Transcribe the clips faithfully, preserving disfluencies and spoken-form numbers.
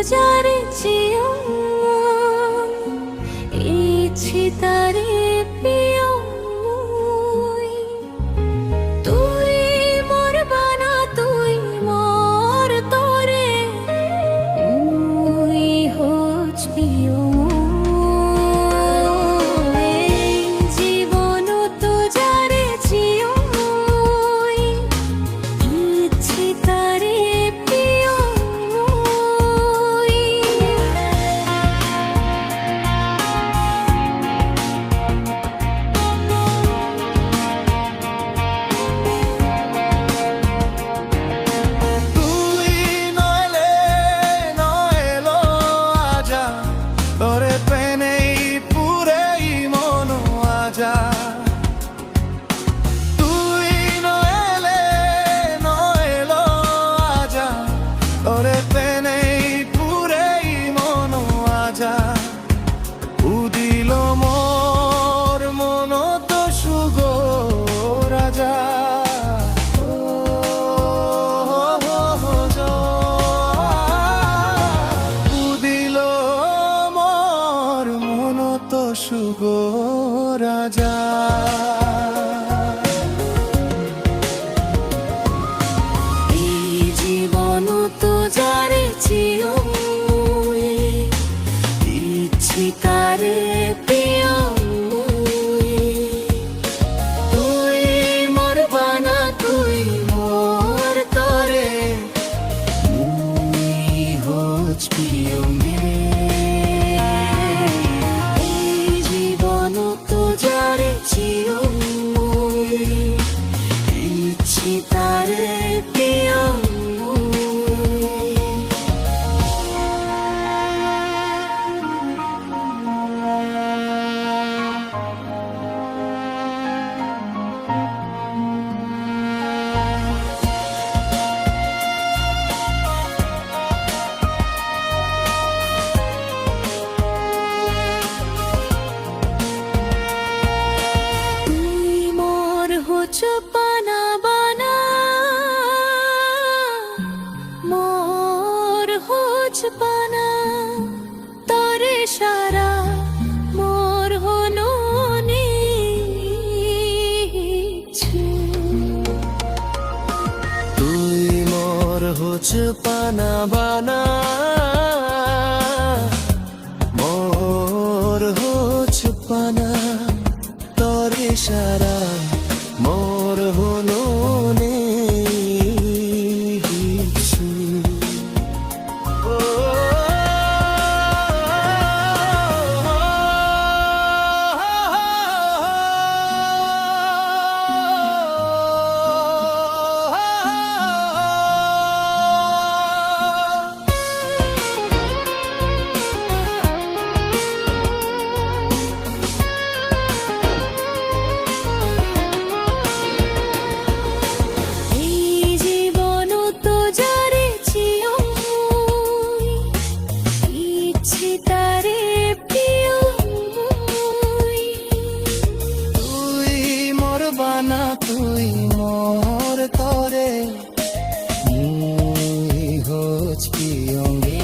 Jare chiyong, ichchitare piyong mui. Tui mor bana, tui mor tore, mui hoj piyong mui. Ei jibonot jare chiyong mui, ichchitare piyong mui. Tui no ele, no elo aja, tore penei pure ei mono aja. Tui no ele, no elo aja, tore penei pure ei mono aja. Udilo mor monot sugo raja. Udilo mor monot sugo raja. Ei jibonot jare chiyong mui, ichchitare piyong mui. Tui mor bana, tui mor tore, mui hoj piyong mui. Ei jibonot jare chiyong mui, ichchitare piyong mui. Tui mor hoj pana bana, mor hoj pana. Tore sara mor hono nei hissu. Tui mor hoj pana bana, mor hoj pana. Tore sara mor hono nei hissu. Ei jibonot jare chiyong mui, ichchitare piyong mui. Tui mor bana, tui mor tore, mui hoj piyonge.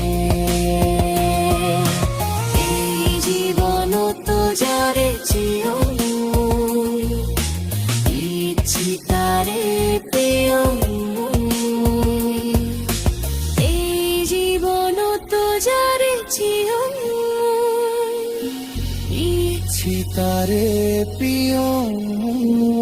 Ei jibonot jare chiyong mui, ichchitare piyong mui. Ei jibonot jare chiyong mui, ichchitare piyong mui.